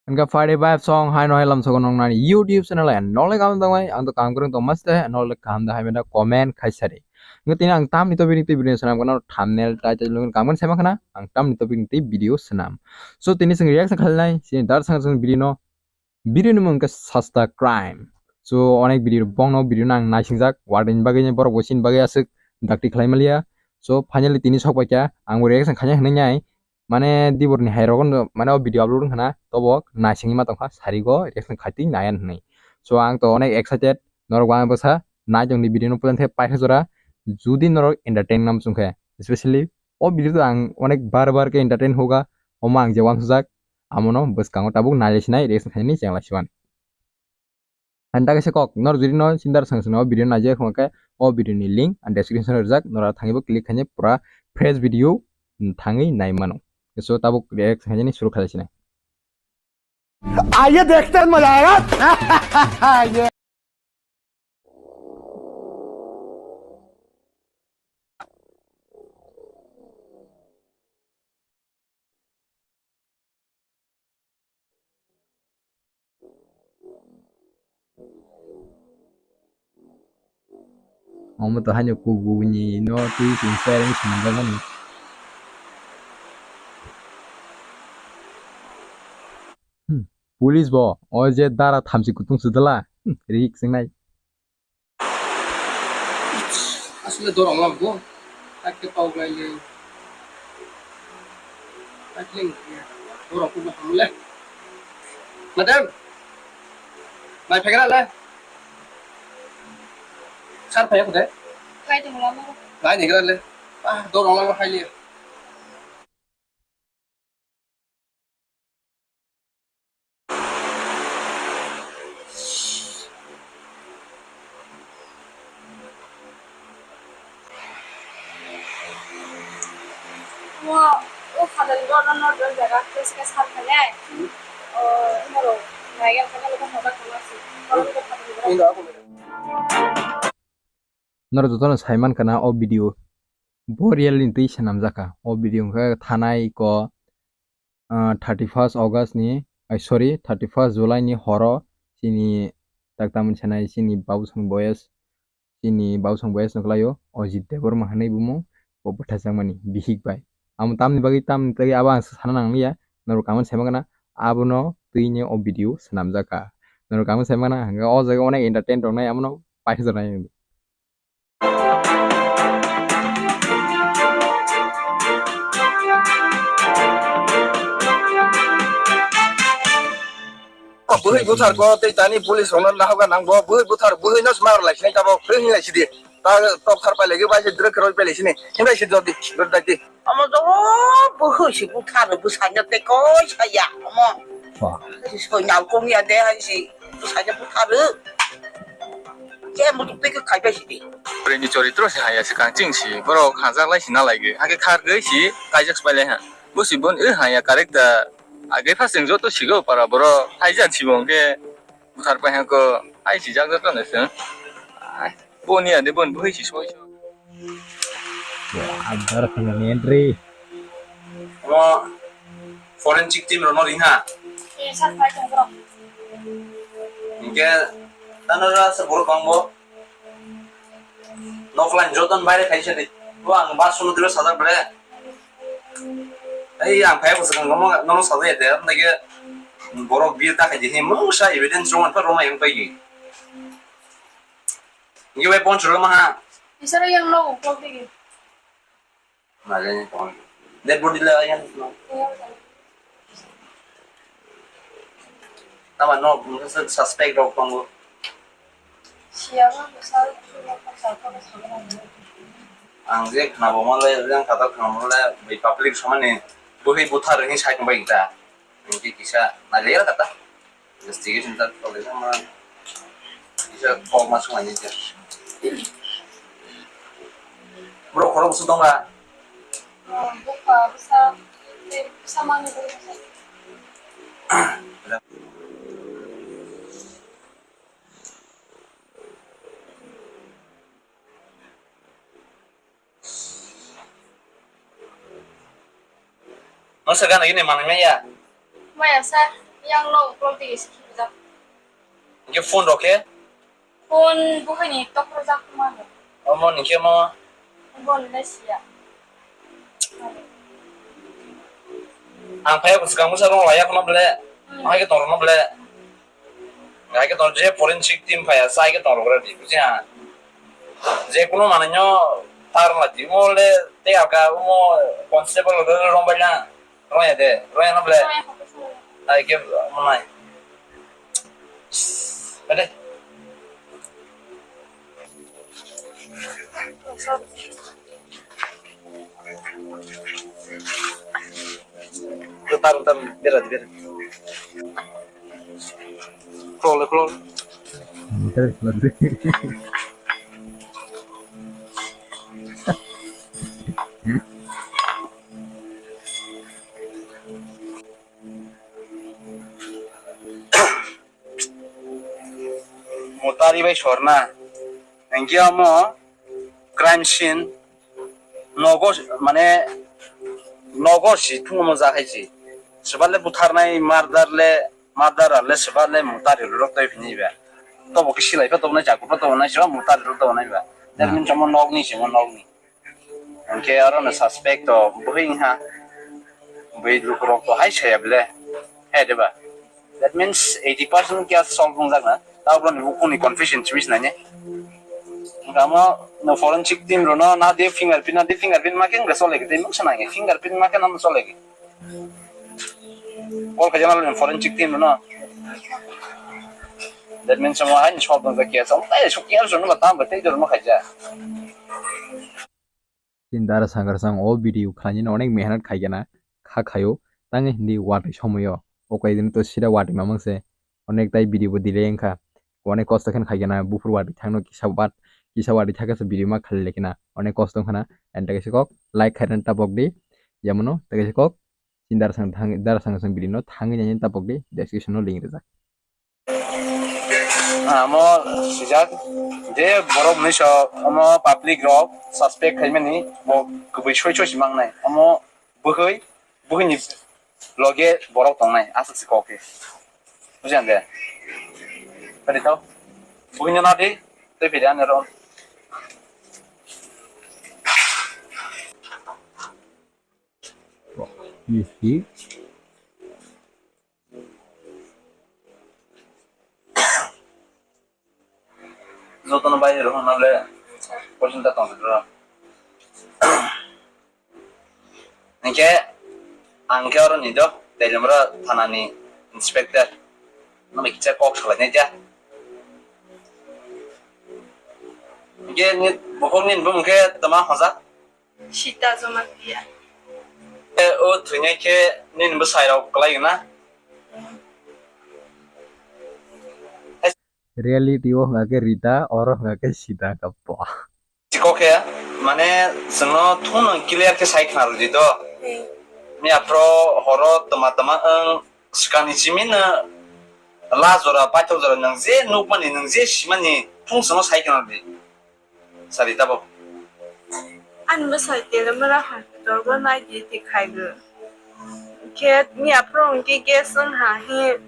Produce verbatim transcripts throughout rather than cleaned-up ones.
Hingke Friday Vibes song hai no hai lam sogo nong nani YouTube channel hai nole kam tong mai ang to kam kurung tong maste nole kam da hai meda comment khai sari. Hingke tini ang tamni topic ni video sanam kono thumbnail title lung kam kan sema khana ang tamni topic ni video sanam. So tini sing reaction khalnai sini dar sang sing video no video ni mung ke sasta crime. So onek video bongno video no ang naisingjak warden bagwi borok bo sini bagwi aswk dakti khlai maliya. So finally tini sok paikha ang bo reaction khaina hinwi nai. Mane diborni hai rogo no mane o video upload wngkha na tobo naisingwi ma tongkha sarigo reaction khaitwi naiyan hinwi. So ang to onek excited norok bo ang bwsa nai tongdi video no pulan the paitha jora judi norok entertain nam chungkhe especially o video to ang onek bar bar ke entertain hoga omo ang je wansujak amono bwskango tabuk nailai sinai reaction khainani chengla siwan. Ani dagese kok, nor juri no sindar sang sino video naijak khong khe, o video ni link ani description o rijak, nora thangwi bo click khainai pura fresh video, mm, thangwi nai mano. So tabuk react khainani suru khalai sinai. आइए देखते हैं, मजा आएगा। Omo to haino kubuni no twi chwng pairing swnamjakmani. Hmm, police bo o je dara thamchi kutung sudala, hmm, rik chengnai. Asle dorong lamgo. Akke pau gaile. Akke dorong kubo hamle. Madam. Mai phagra le. Sar phaya kude. Lai de lamgo. Lai de gra le. Ah, dorong lamgo haile. Mo, o father ni rod no rod jaga, khe se khe sar kha nai. O, norok, nai ya kha, kha, kha, kha, kha, kha, kha. Norok jotono sai mankha na o video. Bo real ni twi swnamjak kha. O video wngkha thanai ko, ah, thirty first August ni, ai, sorry, thirty first July ni horo chini tak tamni sanai chini Babusong Boyes, chini Babusong Boyes no kwlaio Ajit Debbarma hinwi bumung bo bwthajakmani bihik bai. Amo tamni bagwi tamni bagwi abo ang sana nangliya, norok comment sai mankha na abono twi ni o video swnamjak kha. Norok comment sai mankha na hwnkhe o jaga onek entertain tongnai abono paithakjaknai. Bwhwi buthar ko tei tani police rokno nahoga nangbo bwhwi buthar bwhwino sma rw lai sinai tabo bwhwi hinlai sidi ta tok thar pai lagi bai se drug roi pai lai sini hinlai sidi jodi drug dai di. Omo joto bwhwi se buthar bwsanya tei koi saya omo. Soi nal kong ya de hai si bwsanya buthar. Je mutuk tei khe khai pai sidi. Preni choritro se haya se kangching si borok hajak lai si na lai ge hake khar ge si kaijak pai lai ha. Bo si bon e haya correct da. Age first jeng joto sigo para boro hai jan sibo hwnkhe buthar pai hwnkhe hai sijak joto no se. Boni ade bon bwhwi si soi so. Adar khana ni entry. Omo forensic team rokno ring ha. Hingke tano ra se borok bangbo. Noklang joton baire khaisa di. Bo ang bus no dilo sajak bre. Ei ang phai bwswk ang nono sajak ya de. Nake borok bir ta khai di. Mungsa evidence roma ta roma yang pai di. Ngi bai pon churo ma ha. Isara yang no kok di. Nagani tong. Dead body la yan. Tama no suspect rok tongo. Ang je khnabo mole yang kata khnabo mole bai public samani bwhwi buthar hinwi sai tongbai ta. Hingke kisa nailaira kata. Investigation ta tole ma kisa kok ma sung ani kya. Bro khoro busu tonga. Buka busa busa mangni. Masa gana gini mana maya? Maya sa. Yang no uklok dige si khibijak. Hingke phone rok khe? Phone bukhai ni tokro jak mano. Omo ni khe mo? Bon le siya. Ang phai ko swkang bwsa rong laiya kono ble. Hmm. Hai ke tong rok no ble. Hai ke tong je forensic team phai asa hai ke tong rok re di buji ha. Je kono mananyo tar la di mo le te aga mo constable rong bai na. Roya de, roya na ble. Roya hapus mo. Ai ke manai. Ade. Utar, utar, bera, bera. Klol, klol. Mutari bai sorna. Hingke omo crime scene nogo, mane nogo si thung omo ja hai si. Sebale butharnai murder le, murderer le sebale mutari rok toi phini ba. Tobo ke silai pa tobo nai jaku pa tobo nai sebale mutari rok tobo nai ba. That means omo nogni se omo nogni. Hingke aro no suspect to bwhwi wngha. Bwrwi lukurok to hai saya bile. Hai de ba? That means eighty percent case solve wngjakna. Tabo ni bukhukni confession simi sinai ne. Hingke amo no forensic team rono na de fingerprint, na de fingerprint ma khe wngkha chole khe, tei mungsa nai khe fingerprint ma khe nang chole khe. Call khaijak nang forensic team rono. That means omo hai solve wngkha case. Omo tai suk case rono ba tam ba tei rono khaijak. Chini dara sangar sang o video khlainani onek mehnat khaigana kha khaio, tangwi hindi watwi somoio. O kaidino to sida watwi mamang se onek tai video bo delay wngkha. Onek kosto khe khaigana buphur watwi thangno kisa bat, kisa watwi thakhe se video ma khalai lekhe na. Onek kosto wngkha na, and kaisa kok like khairani tapok di. Yamono kaisa kok chini dara sang thang, dara sangar sang video no thangwi nani tapok di, description no link rijak. Amo sijak je borok mwnwi so omo public rok suspect khaimani bo kubui soi soi si mangnai omo bwkhwi bwkhwini loge borok tongnai aswk se kok khe bujyan de. Kadi to bwkhwino nadi tei phidi ani oro. Misti. Jotono bai rw hwnna le question ta tong rw. Hinkhe ang khe oro ni do Teliamura thana ni inspector. Nang kisa kok salai nai dia. Hinkhe ni bukhuk ni bumung khe tama hoja. Sita Jamatia. E, o thwinai khe nini bwsai rok kwlai na? Reality o hwnga khe Rita, oro hwnga khe Sita ka po. Chiko khe, mane, chwngno thungno clear khe sai khna rwdi do. Hmm. Miya phro horo tama tama wng swkangni simi no la jora, paithak jora nwng je nukmani, nwng je simani thung chwngno sai khna rwdi. Sari tabok. Ani bwsai Teliamura hospital o nai duty khaigo. Hinkhe miya phuru hinkhe gas wngha hinkhe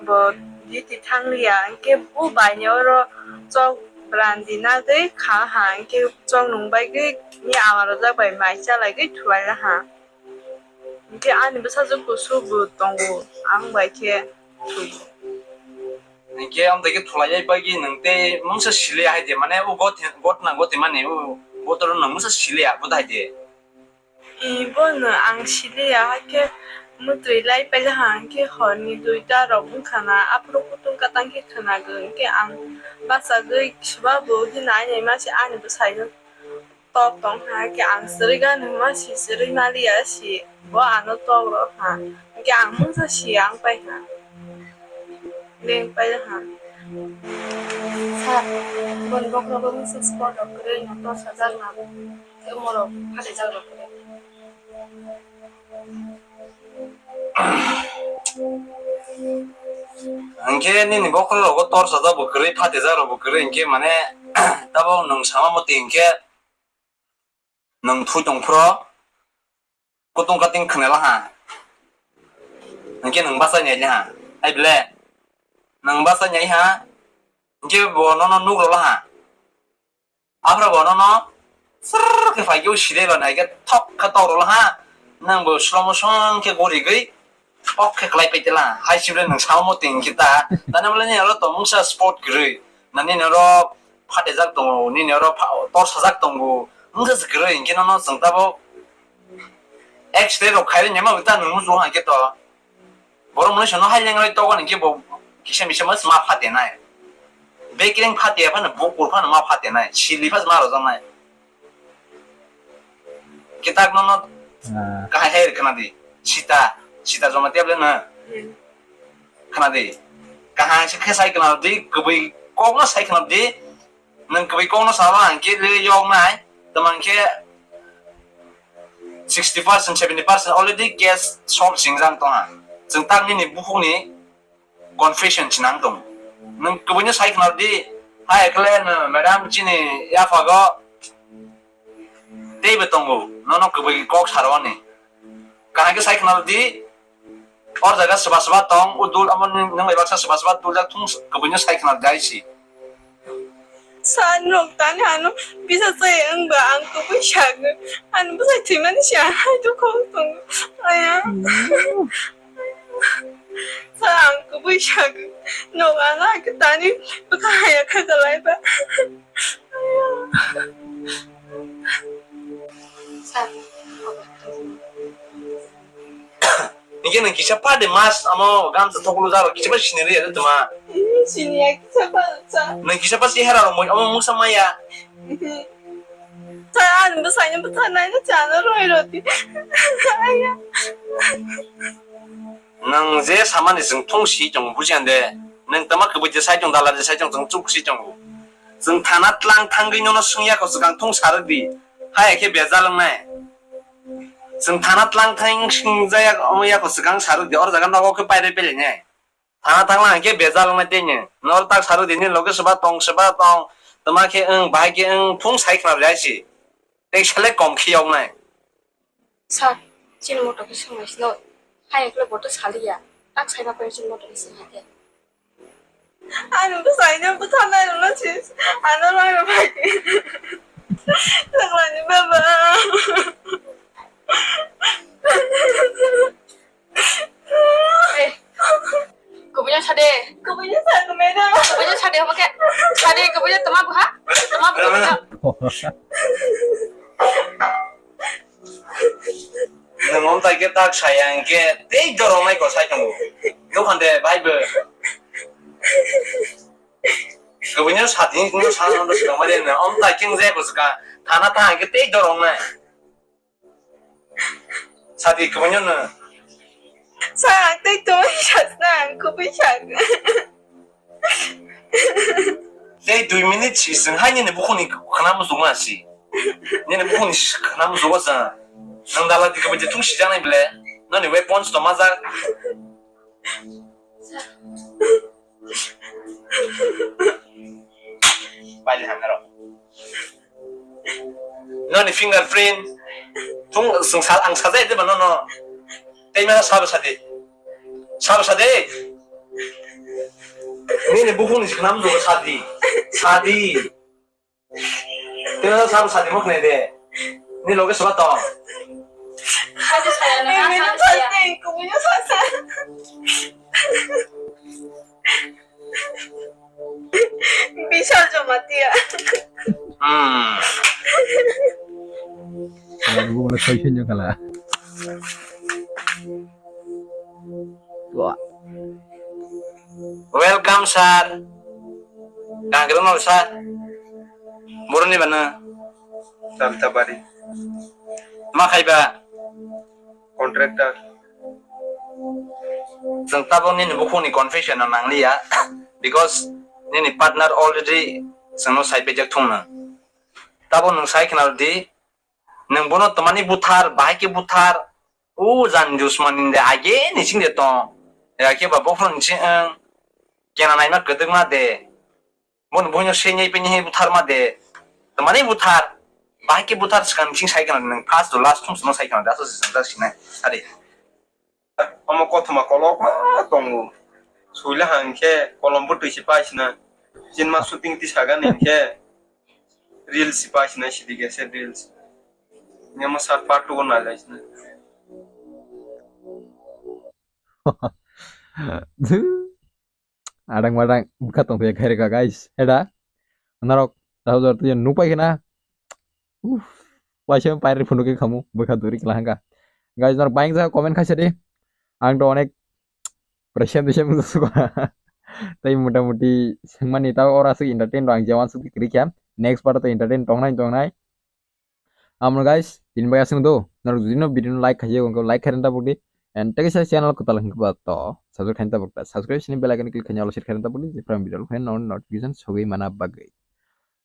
bo duty thangliya. Hinkhe bo baini oro chok brandi nagwi kha ha. Hinkhe chok nung baigwi miya ama rwjak bai mai chalaigwi thulaina ha. Hinkhe ani bwsajwk kusu bo tongo, ang bai khe thwi. Hinkhe amtwi khe thulaiya bagwi nwng tei mungsa siliya hai de, mane o got-, gotna gotimani o botoro nwng mungsa siliya, bo dai de. I bono ang siliya, hakhe mwtwi lai paila ha, hinkhe horni duita rok wngkha na, aphuru kutung katang khe khwnago, hinkhe ang bachagwi swbabu hino ainai masi ani bwsaino. Tok tong ha, khe ang srwi gani hwnma si srwi maliya si, bo ano tok rw ha, khe ang mungsa si ang pai ha, leng pai ha. Sir, boni bokhorogo message call rok kwrwi no tor sajak na, tei omo rok phatijak rok kwrwi. Hinkhe nini bokhorok rogo tor sajak bo kwrwi, phatijak rok bo kwrwi, hinkhe mane tabok nwng sama moti hinkhe. Nwng thui tong phuru kutung kating khwnala ha. Hinkhe nwng bachai nai ha. Ai ble, nwng basa nyai ha, hinkhe bo nono nuk rwla ha. Aphra bo nono srrr khe phai khe o side ba nai khe thok khe tok rwla ha. Nwng bo slow motion khe gori gwi pok khe klai pai tela. Hai sibile nwng sao mo ting khe ta. Tani bole ni aro tong mungsa sport kwrwi. Nani noro phatejak tongo, nini oro pha-, tor sajak tongo. Wngkha se kwrwi hinkhe nono chwng tabuk accident rok khairwi nima ta nwng muchung hang khe to. Borok mwnwi sono hai lengroi togon hinkhe bo kisa misa mas ma phatenai. Bekereng phatia phano bukur phano ma phatenai. Sili phas ma rojaknai. Kitak nono Ah. kahai hai khna di. Sita, sita joma tiap le na. Hmm. Khna di. Kahai se khe sai khna di, kubui kok no sai khna di. Nwng kubui kok no salo ang khe le yok nai. Tamang khe sixty percent, seventy percent already case solve singjang tong ha. Chwng tak nini bukhuk ni confession chinang tong. Nwng kubui no sai khna di. Hai khle no madam chini yaphago teibo tongo. Nono kubui kok saro ni. Kahai khe sai khna di. Or jaga swba swba tong, o dul amo nwng, nwng bai baksa swba swba dul jak thung, kubui no sai khna dai si. San rok tani ano bisa sai wng ba ang kubui sak. Ano bwsai thwimani si ang hai dukho tong. Aya. Sa ang kubui sak. Nok ang hai khe tani bwkha haya kha kalai ba. Aya. San. Niki nang kisa pa de mas amo gamsa thoklu jaro kisa pa scenery ada tuma. Sini ya kisa pa sa. Nang kisa pa si hera mo amo musa maya. Sa an bu sa ni bu sa nai na cha na roi roti. Aya. Nwng je samani chwng thung si chwng buji ande, nwng tama kwbui je sai chwng dala je sai chwng chwng chuk si chwng. Chwng thana tlang thangwi nono swngya ko swkang thung sarwk di, hai khe bejal wngnai. Chwng thana tlang thang swngjaya wngya ko swkang sarwk di, or jaga nogo khe pairwi pelainai. Thana thangla hwnkhe bejal wngnai tei nwng. Nor tak sarwk di, nini loge swba tong, swba tong, tama khe wng, bahai khe wng, thung sai khna rwjai si. Tei selek kom khe yoknai. Sir, chini motor khe swngnaisino. Hai ekle boto saliya. Tak saiba khe chini motor khe swngnaikhe. Ano bwsaino bwtharnai rwna sis. Ano rwna bai. Swnglaini baba. Eh. Kubunya sade. Kubunya sade, madam. Kubunya sade, apa kek? Sade, kubunya teman buha? Teman buha. Nwng omtai khe tak saya hwnkhe tei dorong nai ko sai tongo. Dokan de bai bo. Kubunyo sati no sana no sika mari na omtai king je ko sika thana ta hwnkhe tei dorong nai. Sati kubunyo no. Sa tei to sa sa kubui sa. Tei dui minute si sing hai nini bukhuni khana musugo si. Nini bukhuni khana musugo sa. Nang dala di kabidi thung si janai bile. Nani weapons to majak. Bali hanaro. Nani fingerprint. Thung sing sa ang sajai de bano no. Tei mera sabe sadi. Sabe sadi. Nini bukhuni siknam jugo sadi. Sadi. Tei mera sabe sadi mok ne de. Ni loge soba to. Sadi saya na, sadi saya. Bishal Jamatia. Hmm. Wala soi soi kala. Wah. Welcome, sir. Kang kira no, sir. Boroni bana. Saltabari. Ma khaiba. Contractor. Chwng tabuk nini bukhukni confession no nangliya, because nini partner already chwngno sai pejak thung nang. Tabuk nwng sai khna di, nwng bono twmani buthar, bahai khe buthar, o jan dusmani de age ni sing de tong. Ya khe ba bophron sing, kena naima kwdwkma de. Bono buino se nyai pini hai buthar ma de. Tamani buthar. Bahai khe buthar swkang sing sai kana nang first to last thung sino sai kana daso se jang sinai. Ari. Omo kothoma kolok ma tongo. Suila hang khe kolom bo twi se paisina. Cinema shooting ti sagan hing khe reels si paisina, sidi khe se reels. Nemo sar part two nai laisina. Adang madang bwkha tongthai khairika guys. Heda. Narok tahu jor tuh nupai kena. Uff. Waisa pairi phunuk khamu bwkha duri kela hangka. Guys, narok bayang ja comment khaisa di. Ang to onek presem desem suka. Tai motamuti sengmani tao ora suk entertain rang jawan suk kiri kya. Next part to entertain tongnai tongnai. Amro guys, tini bai asung do. Narok jodi no video no like khaye, ongko like khairenta bukdi. And tege sa channel ko talang ba to subscribe khairenta bukta. Subscribe sini bell icon click khanya share khairenta bukdi. Jepram video khain non notification sogwi mana bagwi.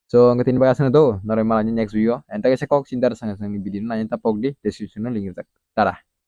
So, ang tini bai asung do. Narok malani next video. And tege sa kok chinta sang sang video na ta pokdi. Description no link jak. Tara.